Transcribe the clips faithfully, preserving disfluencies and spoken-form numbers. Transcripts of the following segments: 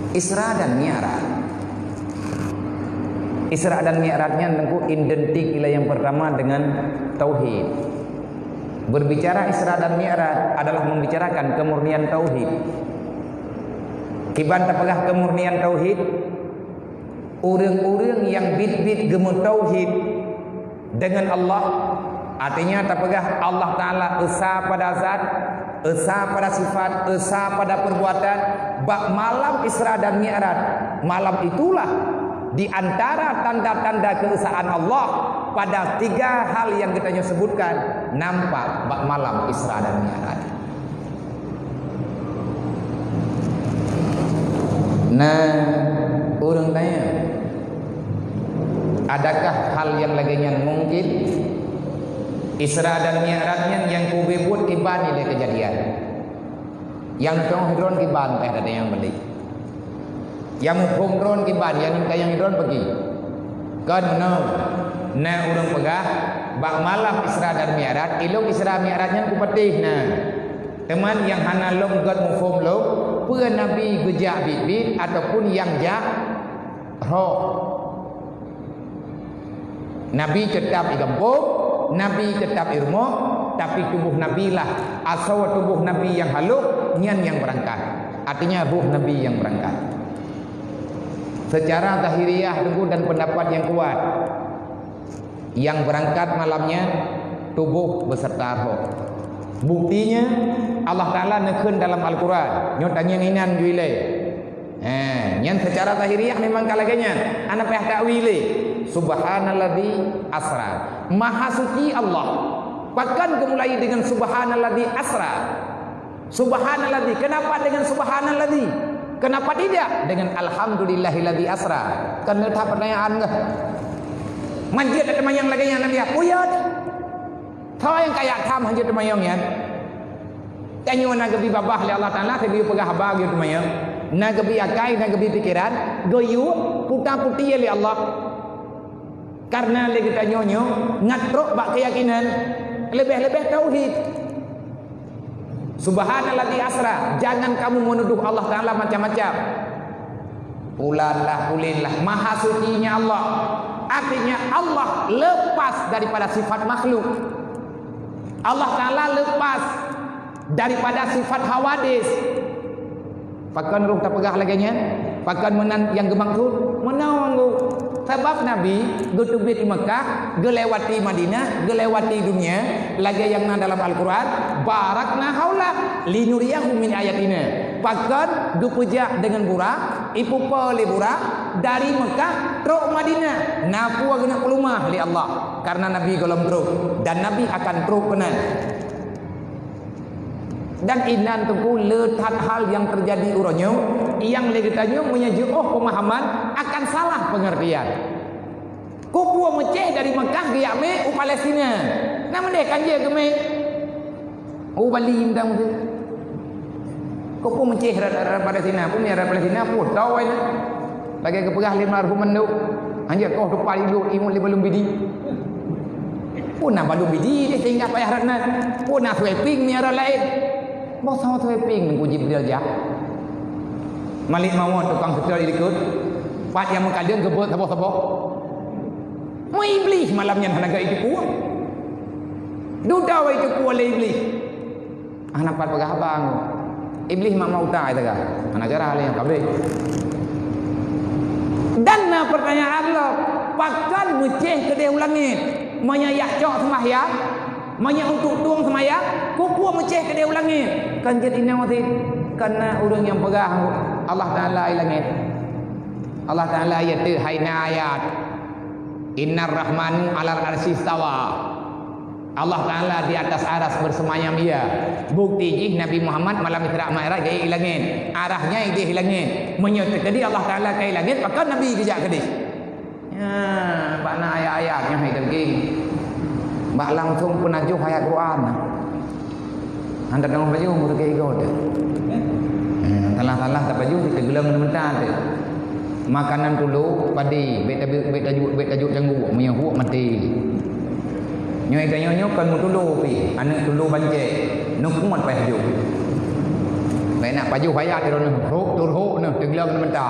Isra dan Mi'raj. Isra dan Mi'raj nyan Teungku identik ilée nyang pertama dengan tauhid. Berbicara Isra dan Mi'raj adalah membicarakan kemurnian tauhid. Kiban tapeugah kemurnian tauhid, ureuëng-ureuëng nyang biet-biet geumeutauhid dengan Allah, artinya tapeugah Allah Taala esa pada zat, esa pada sifat, esa pada perbuatan. Bak malam Isra dan Mi'raj, malam itulah di antara tanda-tanda keesaan Allah pada tiga hal yang geutanyoe sebutkan nampak bak malam Isra dan Mi'raj. Nah, ureuëng tanya, adakah hal nyang lagée nyan mungkin? Isra dan Mi'raj nyan nyang kubeue buet kiban ilée keujadian. Nyang teuh droen kiban teuh ada nyang beli. Nyang muphom droen kiban, nyang tanyong droen peugi. Kon meunoe, na ureuëng peugah, bak malam Isra dan Mi'raj, ilong Isra Mi'raj nyan kupatéh na. Teuma nyang hana lom gét muphom lom, peue Nabi geujak biet-biet ataupun nyang jak roh. Nabi teutab i gampông, Nabi teutab i rumoh, tapi tuboh Nabi lah, asoe tuboh Nabi nyang halôh, nyan nyang beurangkat. Artinya roh Nabi nyang beurangkat. Secara zahiriah Teungku dan pendapat nyang kuat, nyang beurangkat malam nyan tuboh beserta roh. Buktinya, Allah Taala neukheun dalam Al-Quran, nyoe tangieng inan ju ilée. Eh, nyan secara zahiriah memang ka lagée nyan. Hana payah takwil lé. Subhanalladzi asra. Maha suci Allah. Pakon geumulai dengan subhanalladzi asra? Subhanalladzi. Kenapa dengan subhanalladzi? Kenapa tidak dengan alhamdulillahilladzi asra? Kan le that pertanyaan kah? Manjeuet teumanyong lagée nyan Nabi. Oh ya. Tho nyang kaya tham hanjeuet teumanyong nyan. Tanyoe na geubi babah lé Allah Taala, teubieu peugah haba geuyue teumanyong. Na geubi akai, na geubi pikeran, geuyue puta-putie lé Allah. Karena lé geutanyoe nyoe ngat trok bak keuyakinan, leubeh-leubeh tauhid. Subhanalladzi asra, jangan kamu menuduh Allah Taala macam-macam. Pulan lah, ulin lah, maha sucinya Allah. Artinya Allah lepas daripada sifat makhluk. Allah Taala lepas daripada sifat hawadis. Pakon roh tapeugah lagée nyan? Pakon meunan nyang geumaksud? Meunoe, sabab Nabi geuteubiet i Makkah, geulewati Madinah, geulewati dunia, lagée nyang na dalam Al-Quran, "Barakna haula linuriyahu min ayatina." Pakon geupeujak deungon burak, ipupo lé burak dari Makkah trok Madinah, na peue geuneuk peulumah lé Allah, karena Nabi gohlom trok dan Nabi akan trok keunan. Dan inan Teungku le that hal nyang teujadi uroe nyoe, nyang lé geutanyoe meunyoe jiôh peumahaman akan salah peungeurtian. Keupeue Meucéh dari Makkah geujak mé u Palestina? Na meudeh kan jeuet keu mé u Bali mantong tu. Keupeue Meucéh rot, rot Palestina? Peue rot Palestina? Peue tau ai na? Lagée geupeugah lé almarhum mandum, hanjeuet koh teupah ilu imun lé balum bidi. Peue na balum bidi deh sehingga payah rot na? Peue na sweeping meunyo rot laén? Boh soe sweeping Teungku Jibril jak. Malik mawöt tukang seutôt di likot. Pat nyang meukaleueng geubeuet saboh-saboh. Meu Iblih malam nyan hana geuié teupeu. Dudoe teupeu lé Iblih. Hana pat peugah haba ngon Iblih mak mauta ai teuga. Hana geura lé nyang kabeh. Dan na pertanyaan lom, pakon Meucéh keudeh u langét? Meunyo jak cok seumayang, meunyo untuk tueng seumayang, keupeue Meucéh keudeh u langét? Kan jeuet inong sit, karena ureuëng nyang peugah Allah Taala i langét. Allah Taala ya teuh hai na ayat. Innar Rahmanu alal arsy istawa. Allah Taala di atas aras bersemayam ia. Bukti jih Nabi Muhammad malam Isra Mi'raj geuék i langét. Arahnya ideh i langét. Meunyoe teukeudi Allah Taala ka i langét, pakon Nabi geujak keudeh? Ya, bak na ayat-ayat nyang hai daging. Bak langsung peunajoh ayat Quran. Hana teudeungoe baju muka igo teuh. Eh, salah-salah tapajoh di teugulang meuta teuh. Makanan tulo padi, bèk tabi-, bèk taju-, bèk tajok cangguek, meunyo huok maté. Nyoe tanyoe nyoe kon meutulo pih, aneuk tulo bancèk, nukmot payah jok. Bèk nak pajoh ayat droeneuh, rhot turhot neuh, teugleng neumenta.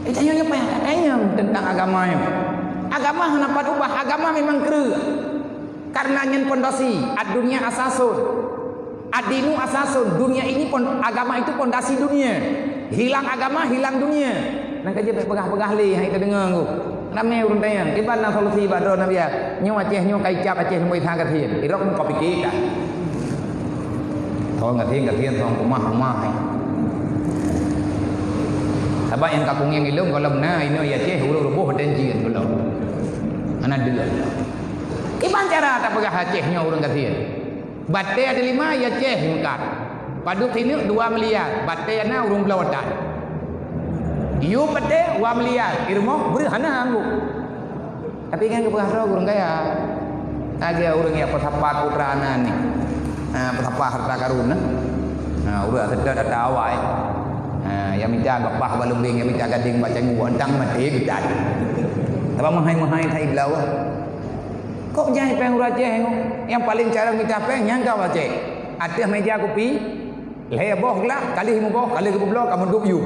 Eh, tanyoe nyoe payah tatanyong teuntang agama nyoe. Agama hana pat ubah, agama memang kreueh. Karena nyan pondasi, ad-dunya asasun. Ad-dinu asasun, dunia ini pon-, agama itu pondasi dunia. Hilang agama, hilang dunia. Nang ka jeuet bèk peugah-peugah lé, hai teudeungoe ku. Ramé ureueng tanyong, kiban na solusi bak droeneuh biasa. Nyoe Aceh nyoe ka icap Aceh Timur Islam gasien. Irok nyoe ka pike kah. Thôn gasien-gasien, thôn kumah-kumah, hai. Sabab nyang ka kungieng ilong gohlom na, inoe Aceh ureueng ruboh dan jin gohlom. Hana deuh. Kiban cara tapeugah Aceh nyoe ureueng gasien. Batèe ada lima, ya Aceh meukat. Padub sineuk dua miliar, batèe na ureueng bloe tan. Yub batèe dua miliar, i rumoh breuh hana anggô. Tapi nyan geupeugah droe ureueng kaya. Lagèe ureueng nyang peusapat putra aneuk ni. Ha, peusapat harta karun, ha. Ha, ureueng seutôt ata awai. Ha, nyang mita gapah bak lumbeng, nyang mita gadeng bak canggu, antang maté geutan. Tapi meuhai-meuhai that i bloe. Kok jai péng ureueng Aceh nyoe? Nyang paleng carông mita péng nyan ka ureueng Aceh. Ateueh meuja kupi, lhèe boh glak, ka lheuh limong boh, ka lheuh geupubloe, ka meudup yub.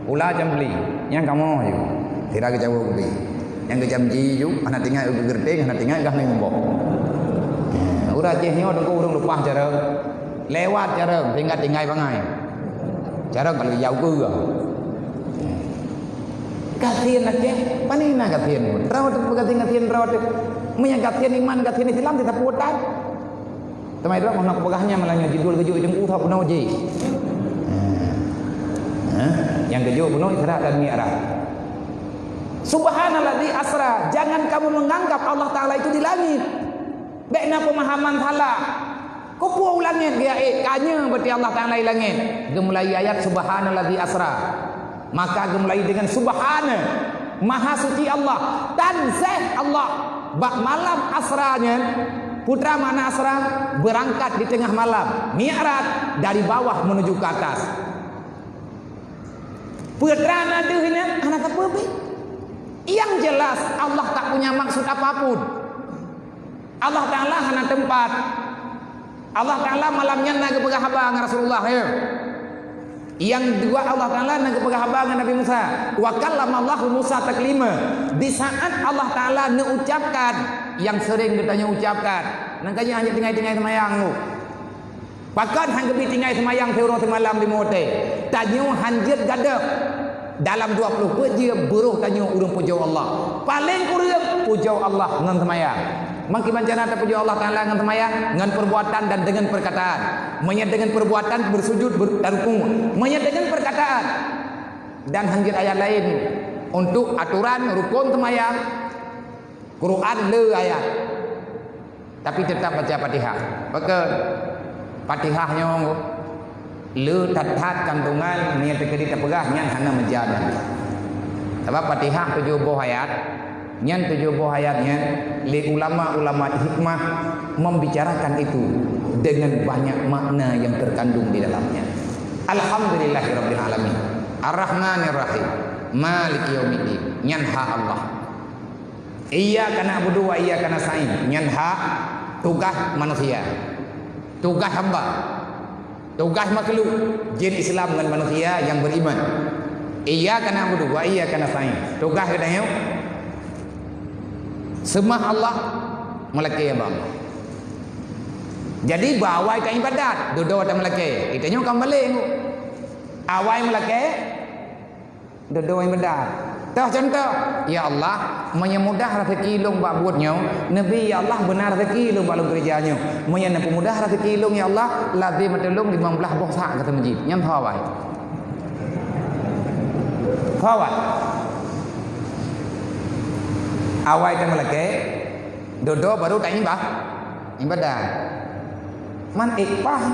Pula cambli, nyan kamoe yub. Sira geucawoe kupi. Nyang geucamji yub, hana teuingat geugeureuténg, hana teuingat gah limong boh. Ureueng Aceh nyoe teungku ureueng leupah carông. Lewat carông, sehingga tinggai bangai. Carông ka lheueh jijak ukeue. Gasien Aceh, pane na gasien? Droe teuh peugasien-gasien droe teuh. Meunyo gasien iman, gasien Islam, teusapeue tan. Teuma droe meunan kupeugah nyan malah nyoe jidul geujok teungku tho bunoe jih. Ha. Ha? Nyang geujok bunoe Isra dan Mi'raj. Subhanalladzi asra, jangan kamu menganggap Allah Taala itu di langit. Bèk na peumahaman salah. Kupeue u langèt geuék, ka nyoe berarti Allah Taala i langèt. Geumulai ayat subhanalladzi asra. Maka geumulai dengan subhana, maha suci Allah, tanzeh Allah. Bak malam asra nyan, peue treuk makna asra, berangkat di tengah malam, mi'raj dari bawah menuju ke atas. Peue treuk na deuh nyan hana sapeue pih. Yang jelas Allah tak punya maksud apapun. Allah Taala hana teumpat. Allah Taala malam nyan na geupeugah haba ngon Rasulullah, ya. Nyang dua Allah Taala na geupeugah haba ngon Nabi Musa. Wa kallamallahu Musa taklima. Di saat Allah Taala neuucapkan, nyang sering geutanyoe ucapkan. Nang ka nyan hana tinggai-tinggai seumayang tu. Pakon han geubri tinggai seumayang siuroe simalam di muté? Tanyoe han jeuet gadôh. Dalam dua ploh peuet jeuem, beurôh tanyoe ureueng pujoe Allah. Paleng kureueng, pujoe Allah ngon seumayang. Meukiban cara tapujoe Allah Taala ngon seumayang, ngon perbuatan dan dengan perkataan. Meunyo dengan perbuatan, bersujud, ber-, dan rukuk. Meunyo dengan perkataan, dan han jeuet ayat laén untuk aturan rukun seumayang, Quran le ayat. Tapi teutap baca Fatihah. Pakon? Fatihah nyoe le that-that kandungan nyang teukeudi tapeugah nyan hana meujan. Sabab Fatihah tujoh boh ayat, nyan tujoh boh ayat nyan lé ulama-ulama hikmah membicarakan itu dengan banyak makna yang terkandung di dalamnya. Alhamdulillahirabbil alamin. Arrahmanirrahim. Maliki yaumiddin. Nyan hak Allah. Iyyaka na'budu wa iyyaka nasta'in, nyan hak tugaih manusia. Tugaih hamba. Tugaih makhluk, jin Islam ngon manusia nyang beriman. Iyyaka na'budu wa iyyaka nasta'in. Tugaih geutanyoe seumah Allah, meulakée bak Allah. Jadi, bak awai ka ibadat, dudoe tameulakée. Geutanyoe ka meubalek. Awai meulakée, dudoe ibadat. Toh contoh, "Ya Allah, meunyo mudah raseuki lôn bak buet nyoe, neubi ya Allah beuna raseuki lôn bak lôn keureuja nyoe. Meunyo neupeumudah raseuki lôn ya Allah, lazem tulông limong blaih boh sak keu meuseujid." Nyan ho awai. Ho awai. Awai tameulakée, dudoe baru taiba-, ibadat. Man ék paih.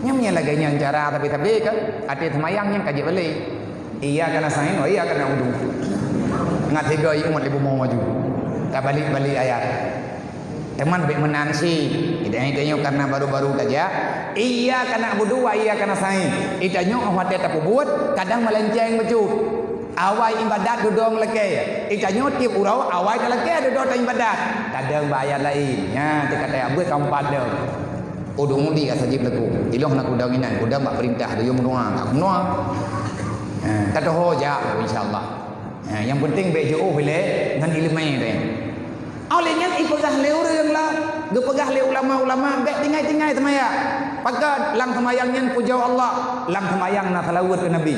Nyan meunyo lagée nyan cara sabe-sabe kan, até seumayang nyan ka jeuet balek. Iyyaka nasta'in wa iyyaka na'budu. Ngat sigoe umat lé bumoe maju. Tabalek-balek ayat. Teuma bék meunan cit. Itanyoe karena baru-baru tajak. Iyyaka na'budu wa iyyaka nasta'in. Itanyoe óh watée tapeubuet, kadang meulenceng bacut. Awai ibadat dudoe lakée. Itanyoe tieb uroe awai talakée dudoe taibadat. Tadong bak ayat laén. Nyan teuka tajak beuet ka meupadong. Ud'u li astajib lakum. Ilôn hana kudong inan, kudong bak peurintah, dayuem meudoa, ka kumeudoa. Ha, tatoho jak, insya Allah. Ha, nyang penting bèk jiôh ilèe ngon ileumèe teuh. Óh lheueh nyan ipeugah lé ureueng lah, geupeugah lé ulama-ulama bèk tinggai-tinggai seumayang. Pakon lam seumayang nyan pujoe Allah, lam seumayang na seulaweuet keu Nabi.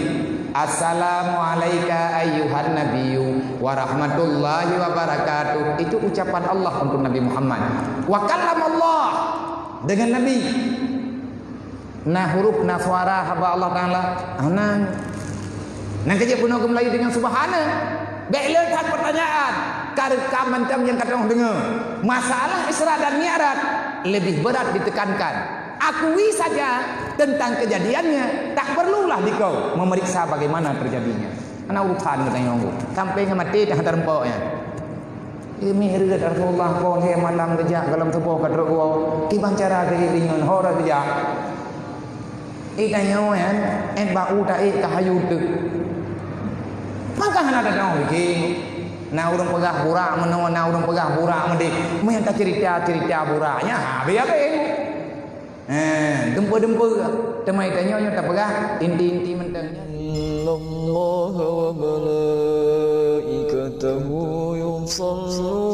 "Assalamu'alaika ayyuhan nabiyyu wa rahmatullahi wa barakatuh." Itu ucapan Allah untuk Nabi Muhammad. Wa kallamallah, dengan Nabi. Na huruf, na suara haba Allah Taala. Hana. Nyan ka jeuet bunoe keu Meulayu deungon subhana. Bèk le that peutanyaan. Ka reukam mantong nyang ka teuh deungoe. Masalah Isra dan Mi'raj lebih berat ditekankan. Akui saja tentang kejadiannya, tak perlulah dikau memeriksa bagaimana terjadinya. Hana urusan geutanyoe. Sampai ngon maté dah teureumpok nyan. Imeureuet Rasulullah, kon lhèe malam geujak goh lom tuboh ka trok woe. Kiban cara geuieng ngon ho geujak. Itanyoe nyan, 'et bak u taék ka hayeu teuk. Maka hana teuh pike. Na ureueng peugah burak meunoe, na ureueng peugah burak meudéh. Meunyo taceurita-ceurita burak nyan, habéh-habéh. Ha, dumpeue-dumpeue. Teuma itanyoe nyoe tapeugah inti-inti mantong nyan. إن الله وملائكته يصلون